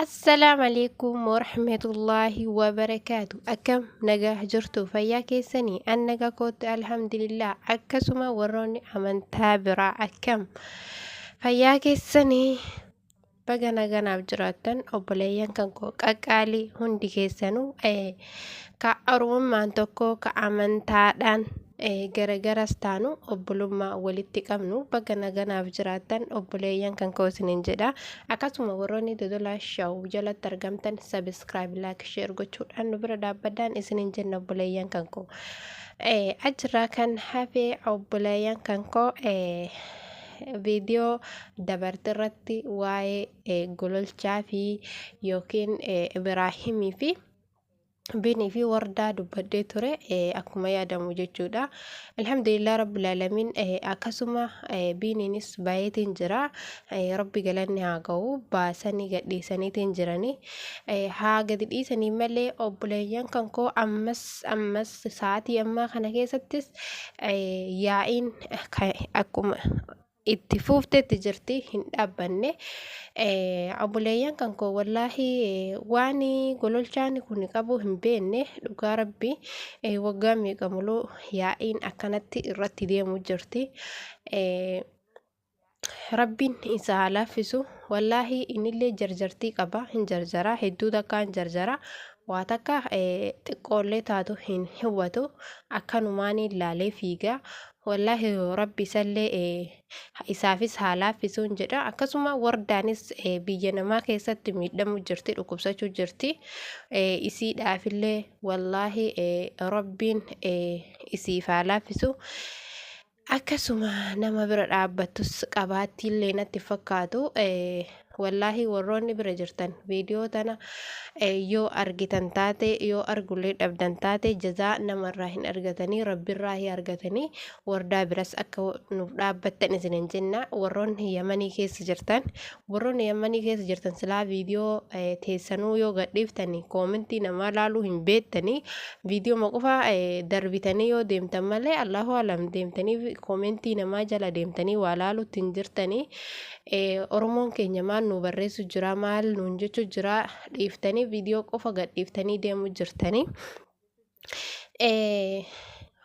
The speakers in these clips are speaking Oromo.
Assalaamu alaikum warahmatullaahi wabarakaatu. Akkam nagaa jirtu fayyaa keessanii? An nagaa kootti alhamdulillah. Akkasuma warroonni amantaa biraa akkam fayyaa keessanii? Baga naganaaf jiraattan obboleeyyan kan koo qaqqaalii hundi keessanuu ka oromummaan tokko ka amantaadhaan garagaras taanu obbolummaa walitti qabnu baga naganaaf jiraattan obboleeyyan kan koo isiniin jedha. Akkasuma warroonni Dodolaa Shaw jalatti argamtan subscribe, like, share gochuudhaan nu bira dhaabbadhaan isiniin jenna obboleeyyan kan koo. Achirraa kan hafe obboleeyyan kan koo viidiyoo dabarte irratti waa'ee gololchaa fi yookiin Ibraahimii fi Binii fi Wardaa dubbadhee ture akkuma yaadamu jechuudha. Alhamdulillah Rabbil Alamin akkasuma Biniinis baay'eetiin jira. Rabbi galanni haa ga'u baasanii gadhiisaniitiin jiranii. Haa gadi dhiisanii malee obboleeyyan kan koo ammas ammas sa'aatii ammaa kana keessattis yaa'iin akkuma itti fuuftetti jirti hin dhaabbanne. Obboleeyyan kan koo wallaahi waan gololchaan kun qabu hin beekne dhugaa rabbi waggaa meeqa muluu yaa'iin akkanatti irratti deemu jirti. Rabbiin isa haa laaffisu. Wallaahi innillee jarjartii qaba hin jarjara hedduu takka hin jarjara waa takka xiqqoollee taatu hin hubatu akkanumaan laalee fiiga. Wallaahi rabbi isallee isaafis haa laaffisuun jedha. Akkasuma wardaanis biyya namaa keessatti miidhamuu jirti dhukkubsachuu jirti. Isiidhaafillee wallaahi rabbiin isiif haa laaffisu. Akkasuma nama bira dhaabbattus qabaattiillee natti fakkaatu. Wallaahi warroonni bira jirtan viidiyoo tana yoo argitan taate yoo argullee dhabdan taate jazaa namarraa hin argatanii rabbirraa hin argatanii wardaa biras akka nuuf dhaabbattan isinin jenna. Warroonni yamanii keessa jirtan warroonni yamanii keessa jirtan silaa viidiyoo teessanuu yoo gadhiiftanii koomentii namaa laaluu hin beektanii viidiyoo qofa darbitanii yoo deemtan malee allahu alam deemtanii koomentii namaa jala deemtanii waa laaluutti hin jirtanii. Oromoon keenya maal nu barreessu jira maal nuun jechuu jira dhiiftanii viidiyoo qofa gadhiiftanii deemuu jirtanii.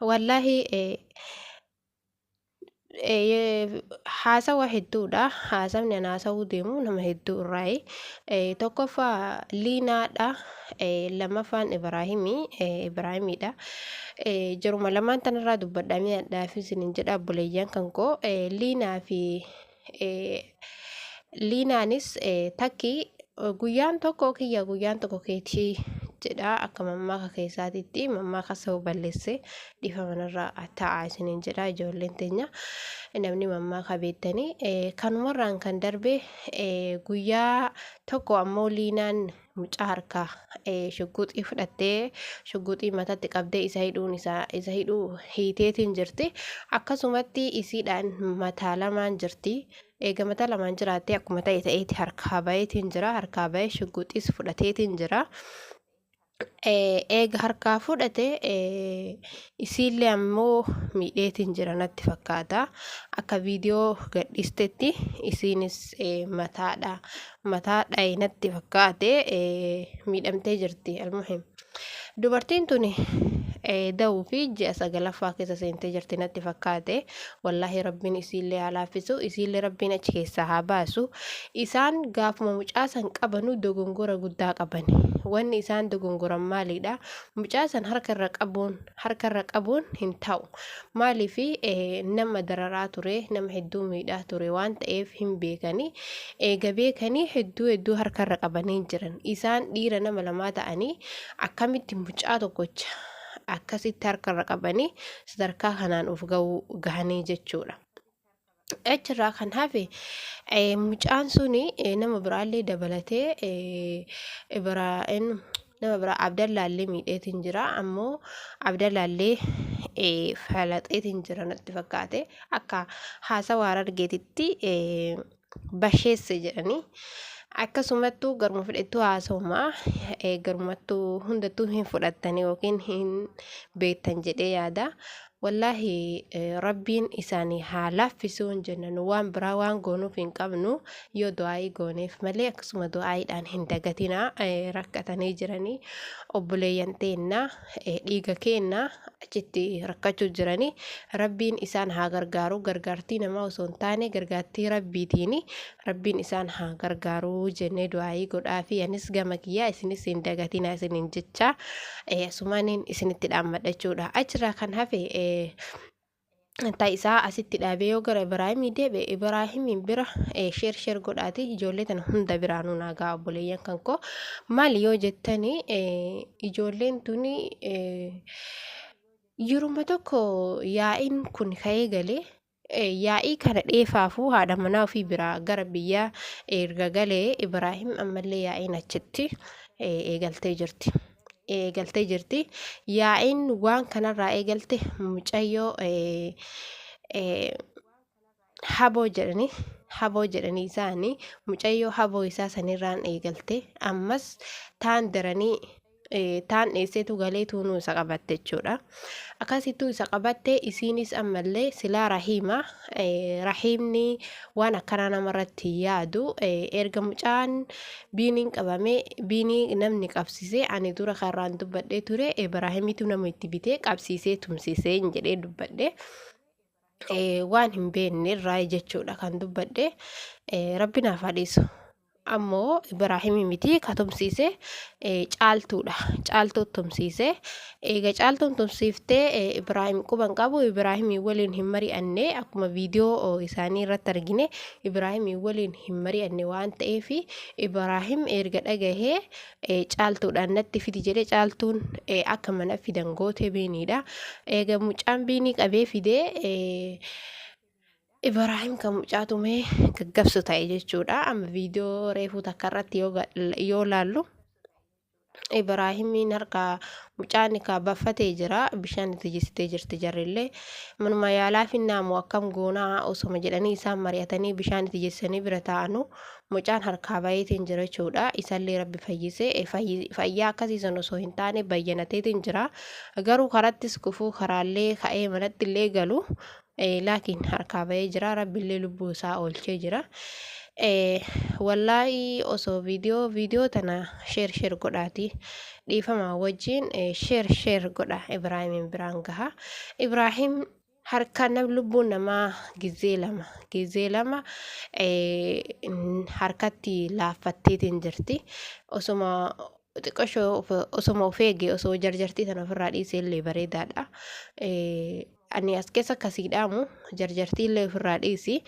Wallaahi haasawa hedduudha. Haasawni an haasawuu deemu nama hedduu irraayi. Tokkoffaa Liinaadha. Lammaffaan Ibraahimii Ibraahimiidha. Jaruma lamaan tanarraa dubbadha mi'adhaaf isinin jedha obboleeyyan kan koo Liinaa fi Liinaanis takki guyyaan tokko kiyya guyyaan tokko keetii jedha akka mammaaka keessaatitti mammaaka sa'u balleesse dhiifama narraa ta'a isiniin jedha ijoolleen teenya namni mammaaka beektanii kanumarraan kan darbe guyyaa tokko ammoo Liinaan mucaa harkaa shugguxii fudhattee shugguxii matatti qabdee isa hidhuun isaa isa hidhuu hiiteetiin jirti. Akkasumatti isiidhaan mataa lamaan jirti. Eega mataa lamaan jiraattee akkuma ta'e ta'eeti harkaa baheetiin jira. Harkaa bahee shugguxiis fudhateetiin jira. Eega harkaa fudhate isiillee ammoo miidheetiin jira natti fakkaata. Akka viidiyoo gadhiistetti isiinis mataadha. Mataa dhaye natti fakkaate miidhamtee jirti. Almuhim. Dubartiin tuni da'uu fi ji'a sagalaffaa keessa seentee jirti natti fakkaate. Wallaahi rabbiin isiillee haa laaffisu. Isiillee rabbiin achi keessaa haa baasu. Isaan gaafuma mucaa san qabanu dogongora guddaa qabani. Wanni isaan dogongoran maalidha? Mucaa san harka irra qabuun harka irra qabuun hin ta'u. Maaliif nama dararaa ture, nama hedduu miidhaa ture waan ta'eef hin beekani. Eega beekanii hedduu hedduu harka irra qabanii jiran. Isaan dhiira nama lamaa ta'anii akkamitti mucaa tokkocha akkasitti harka irra qabanii sadarkaa kanaan of ga'uu gahanii jechuudha. Achirraa kan hafe mucaan suni nama biraallee dabalatee nama biraa Abdallaallee miidheetiin jira. Ammoo Abdallaallee falaxeetiin jira natti fakkaate. Akka haasawa Harargeetitti basheesse jedhanii. Akkasumattuu garuma fedhettuu haasawuma garumattuu hundattuu hin fudhattanii yookiin hin beektan jedhee yaada. Wallaahi Rabbiin isaanii haa laaffisuu hin jenna nu waan biraa waan goonuuf hin qabnu yoo du'aa'ii gooneef malee akkasuma du'aa'iidhaan hin dagatinaa rakkatanii jiranii obboleeyyan teenna dhiiga keenna achitti rakkachuu jiranii Rabbiin isaan haa gargaaru gargaartii namaa osoo hin taane gargaartii Rabbiitiin Rabbiin isaan haa gargaaru jennee du'aa'ii godhaafi anis gama kiyyaa isinis hin dagatinaa isiniin jecha asumaaniin isinitti dhaammadha jechuudha. Achirraa kan hafe ta isaa asitti dhaabee yoo gara Ibraahimii deebi'e Ibraahimiin bira sheer sheer godhaati ijoollee tana hunda biraanuu naa ga'a obboleeyyan kan koo maali yoo jettanii ijoolleen tuni yeruma tokko yaa'iin kun ka'ee galee yaa'ii kana dheefaafuu haadha manaa ofii biraa gara biyyaa erga galee Ibraahim ammallee yaa'iin achitti eegaltee jirti. Eegaltee jirti. Yaa'iin waan kanarraa eegalte mucayyoo haboo jedhanii haboo jedhanii isaanii mucayyoo haboo isaa sanirraan eegalte ammas taan daranii taan dheesseetu galee tuunuu isa qabatte jechuudha. Akkasittuu isa qabatte isiinis ammallee silaa rahiima rahiimni waan akkanaa namarratti yaadu erga mucaan biiniin qabame biinii namni qabsiisee ani dura karraan dubbadhee ture Ibraahimitu nama itti bitee qabsiisee tumsiisee hin jedhee dubbadhe. Waan hin beekne irraa jechuudha kan dubbadhe rabbi naaf haa dhiisu. Ammoo Ibraahimii miti ka tumsiise Caaltuudha. Caaltuu tumsiise. Eega Caaltuun tumsiiftee Ibraahim quban qabu Ibraahimii waliin hin mari'anne akkuma viidiyoo isaanii irratti argine Ibraahimii waliin hin mari'anne waan ta'eef Ibraahim erga dhagahee Caaltuudhaan natti fidi jedhee Caaltuun akka mana fidan gootee biiniidha. Eega mucaan biinii qabee fidee Ibraahim kan mucaa tumee gaggabsu ta'e jechuudha. Amma viidiyoo reefuu takka irratti yoo laallu Ibraahimiin harka mucaan ka baffatee jira. Bishaan itti jissitee jirti jarrillee. Manuma yaalaa finnaamu akkam goonaa osoma jedhanii isaan mari'atanii bishaan itti jissanii bira taa'anu mucaan harkaa bayeetiin jira jechuudha. Isallee rabbi fayyise fayyaa akkasiisan osoo hin taane bayyanateetiin jira. Garuu karattis kufuu karaallee ka'ee manatti illee galu Laakiin harkaa bahee jira rabbillee lubbuu isaa oolchee jira. Wallaahi osoo viidiyoo viidiyoo tana sheer sheer godhaati dhiifama wajjin sheer sheer godha Ibraahimiin biraan gaha. Ibraahim harka nam lubbuun namaa gizee lama gizee lama harkatti laaffatteetiin jirti. Osoma xiqqoshoo osoma of eege osoo jarjartii tana ofirraa dhiisee illee bareedaadha. Ani as keessa akkasii dhaamu jarjartii illee ofirraa dhiisi.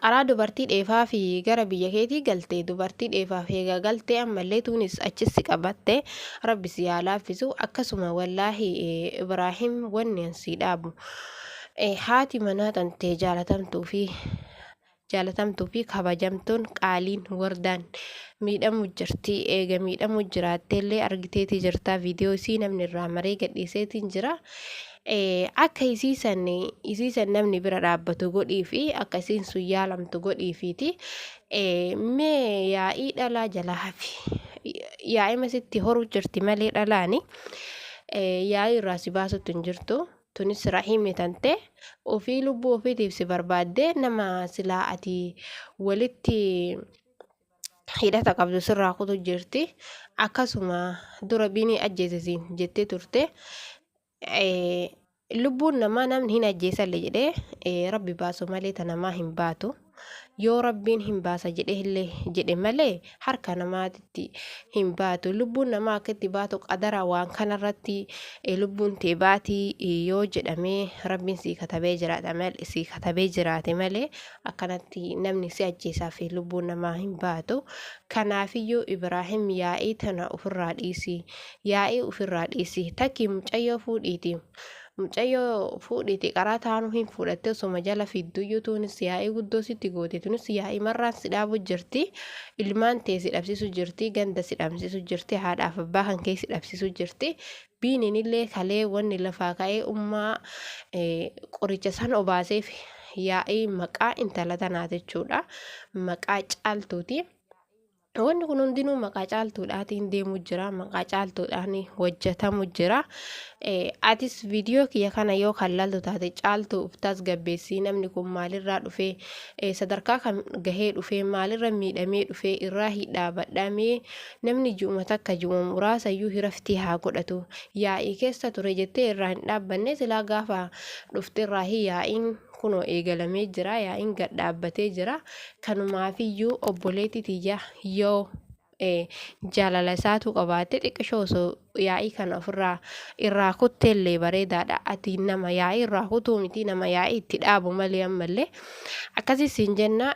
Qaraa dubartii dheefaa fi gara biyya keetii galte dubartii dheefaaf eegaa galtee ammallee tuunis achis si qabatte rabbi si haa laaffisu akkasuma wallaahi Ibraahim wanni an sii dhaabu haati manaa tantee jaalatamtuu fi jaalatamtuu fi kabajamtuun qaaliin wardaan miidhamu jirti eega miidhamu jiraatteellee argiteetii jirta viidiyoo isii namni irraa maree gadhiiseetiin jira akka isiisan isiisan namni bira dhaabbatu godhii fi akka isiin sun yaalamtu godhiifiiti mee yaa'ii dhalaa jalaa hafi yaa'ima sitti horuu jirti malee dhalaani yaa'ii irraa si baasutti hin jirtu. Tunis rahiimni tante ofii lubbuu ofiitiif si barbaaddee nama silaa ati walitti hidhata qabdu sirraa kutu jirti. Akkasuma dura binii ajjeese siin jettee turte. Lubbuun namaa namni hin ajjeesalle jedhee rabbi baasu malee ta namaa hin baatu. Yoo Rabbiin hin baasa jedhee illee jedhe malee harka namaatitti hin baatu. Lubbuun namaa akka itti baatu qadara waan kanarratti lubbuun tee baatii yoo jedhamee Rabbiin sii katabee jiraata malee sii katabee jiraate malee akkanatti namni si ajjeesaa fi lubbuun namaa hin baatu. Kanaafiyyuu Ibraahim yaa'ii tana ofirraa dhiisi. Yaa'ii ofirraa dhiisi. Takkii mucayyoo fuudhiiti. Mucayyoo fuudhiiti qaraa taanuu hin fuudhatte osoma jala fiidduyyuu tuunis yaa'ii guddoo sitti goote tunis yaa'ii marraan si dhaabu jirti ilmaan tee si dhabsisu jirti ganda si dhabsisu jirti haadhaaf abbaa kan kee si dhabsisu jirti biiniin illee kalee wanni lafaa ka'ee ummaa qoricha san obaaseef yaa'ii maqaa intala tanaa jechuudha maqaa caaltuuti. Wanni kun hundinuu maqaa caaltuudhaatiin deemu jira, maqaa caaltuudhaan hojjetamu jira. Atis viidiyoo kiyya kana yoo kan laaltu taate, caaltuu uf tasgabbeessii. Namni kun maalirraa dhufee, sadarkaa kam gahee dhufee, maalirra miidhamee dhufee, irraa hidhaabadhamee, namni ji'uma takka, ji'uma muraasayyuu hiraftii haa godhatu. Yaa'ii keessa ture jettee irraa hin dhaabbanne. Silaa gaafa dhufte irraa yaa'iin kunoo eegalamee jira, yaa'iin gad dhaabbatee jira. Kanumaafiyyuu obboleetti tiyya, yoo jaalala isaatu qabaatte, xiqqishoo osoo yaa'ii kana ofirraa irraa kutteellee bareedaadha. Ati nama yaa'ii irraa kutuu miti, nama yaa'ii itti dhaabu malee. Ammallee akkasii siin jenna.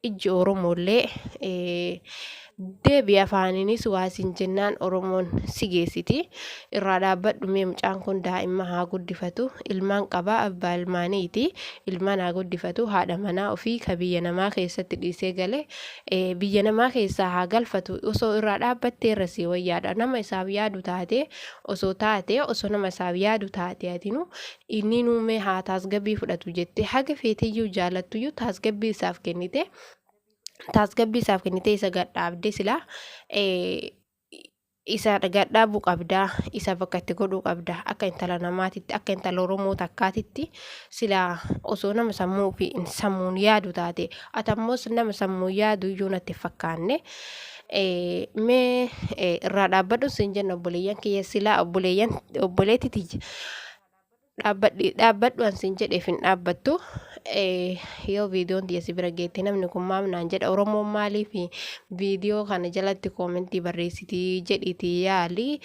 Ijji Oromoollee deebi afaaniinis waa siin jennaan Oromoon si geessiti. Irraa dhaabbadhu mee. Mucaan kun daa'imma haa guddifatu, ilmaan qabaa, abbaa ilmaaniiti, ilmaan haa guddifatu. Haadha manaa ofii ka biyya namaa keessatti dhiisee gale biyya namaa keessaa haa galfatu. Osoo irraa dhaabbattee irra sii wayyaadha. Nama isaaf yaadu taate osoo taate, osoo nama isaaf yaadu taate, atinu inni nuumee haa taasgabbii fudhatu jettee, haga feeteyyuu jaalattuyyuu taasgabbii isaaf kennite isa gadhaabde, silaa isa gadhaabuu qabdaa, isa bakka itti godhuu qabda. Akka intala namaatitti, akka intala Oromoo takkaatitti, silaa osoo nama sammuu fi sammuun yaadu taate. Ati ammoos nama sammuu yaadu iyyuu natti fakkaanne. Mee irraa dhaabbadhu siin jenna, obboleeyyan kiyya. Silaa obboleeyyan, obboleetti tiyya, dhaabbadhu an siin jedheef hin dhaabbattu. Yoo viidiyoon tiyya si bira geette, namni kun maam naan jedha, Oromoon maaliif viidiyoo kana jalatti koomentii barreessitii jedhiiti yaali.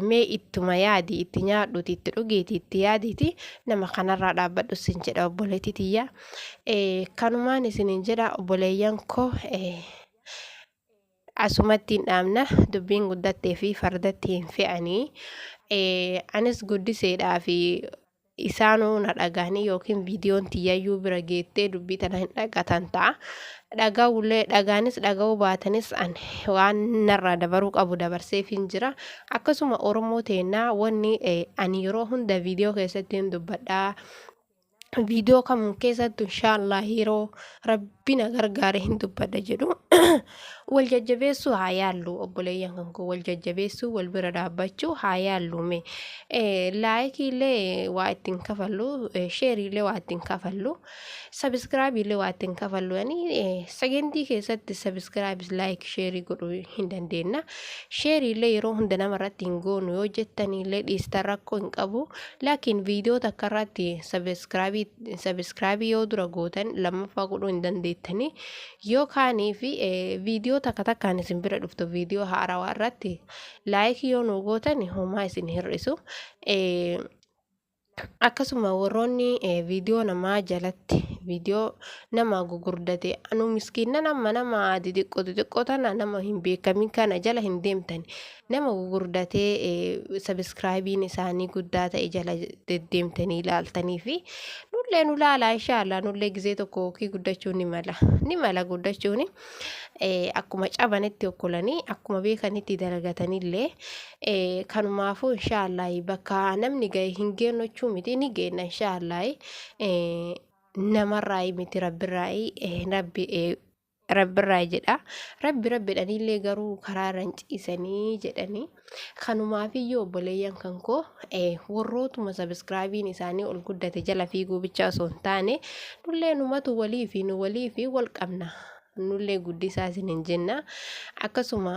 Mee ittuma yaadi, itti nyaadhuuti, itti dhugiiti, itti yaadiiti, nama kanarraa dhaabbadhu siin jedha, obboleettii tiyya. Kanumaan isiniin jedha, obboleeyyan koo. Asumatti hin dhaabna. Dubbiin guddattee fi fardatti hin fe'anii. Anis guddiseedhaa fi isaanuu na dhagahanii yookiin viidiyoon tiyyayyuu bira geettee dubbii tana hin dhagatan ta'a. Dhaga'ullee, dhagaanis dhaga'uu baatanis, an waan narraa dabaruu qabu dabarseef hin jira. Akkasuma Oromoo teennaa, wanni ani yeroo hunda viidiyoo keessatti hin dubbadhaa. Viidiyoo kam keessattu inshaallah yeroo rabbi na gargaare hin dubbadha jedhu, wal jajjabeessuu haa yaallu. Obboleeyyan kan koo, wal jajjabeessuu, wal bira dhaabbachuu haa yaallu. Mee laayikiillee waa ittiin kafallu, sheeriillee waa ittiin kafallu, sabiskiraabiillee waa ittiin kafallu. Yani sagantii keessatti subscribe, like, sheerii godhuu hin dandeenya. Sheeriillee yeroo hunda namarratti hin goonu yoo jettaniillee dhiistan rakkoo hin qabu. Laakiin viidiyoo takka irratti sabiskiraabii yoo dura gootan, lammaffaa godhuu hin dandeettanii. Yoo kaanii fi viidiyoo takka takkaan isin bira dhuftu, viidiyoo haarawaa irratti laayikii yoo nu gootan, homaa isin hir'isu. Akkasuma warroonni viidiyoo namaa jalatti, viidiyoo nama gugurdate, anu miskiinnan amma nama xixiqqoo xixiqqoo tana, nama hin beekamin kana jala hin deemtan. Nama gugurdatee sabiskiraabiin isaanii guddaa ta'e jala deddeemtanii ilaaltanii fi nullee nu laalaa. Inshaallah nullee gizee tokko yookiin guddachuun ni mala, ni mala guddachuuni. Akkuma cabanitti okkolanii, akkuma beekanitti dalagataniillee, kanumaafuu inshaallah bakka namni gahe hin geennu jechuu miti, ni geenna inshaallah. Namarraa miti, rabbirraa. Rabbi rabbirraa jedha, rabbi rabbidhaniillee garuu karaa irra hin ciisanii jedhanii. Kanumaafiyyuu obboleeyyan kan koo, warrootuma sabiskiraabiin isaanii ol guddate jala fiiguu bicha osoo hin taane, nullee numatu walii fi nu walii fi wal qabna, nullee guddisaa isiniin jenna. Akkasuma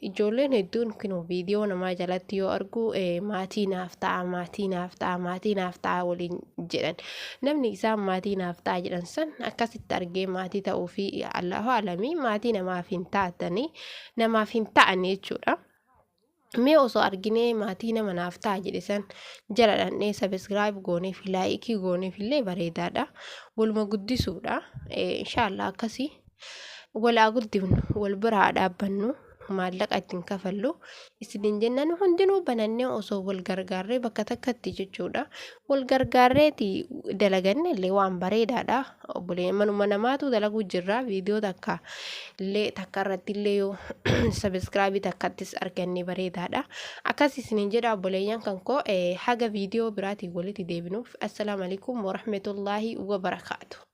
ijoolleen hedduun kunoo viidiyoo namaa jalatti yoo argu, maatii naaf ta'a, maatii naaf ta'a, maatii naaf ta'a waliin jedhan. Namni isaan maatii naaf ta'a jedhan san akkasitti argee maatii ta'uu fi allahu alamii maatii namaaf hin taatanii, namaaf hin ta'an jechuudha. Mee osoo arginee maatii nama naaf ta'a jedhe san jala dhannee subscribe gooneef, laayikii gooneef illee bareedaadha. Waluma guddisuudha. Inshaallah akkasii walaa guddifnu, wal bira haa dhaabbannu, maallaqa ittiin kafallu isiniin jennan. Hundinuu banannee osoo wal gargaarree bakka takkatti jechuudha. Wal gargaarreeti dalaganne illee waan bareedaadha. Obboleen manuma namaatu dalaguu jirra. Viidiyoo takka illee, takka irratti illee yoo sabiskiraabii takkattis arganne bareedaadha. Akkas isiniin jedha, obboleeyyan kan koo. Haga viidiyoo biraatiin walitti deebinuuf, assalaamu alaikum warahmatullaahi wabarakaatu.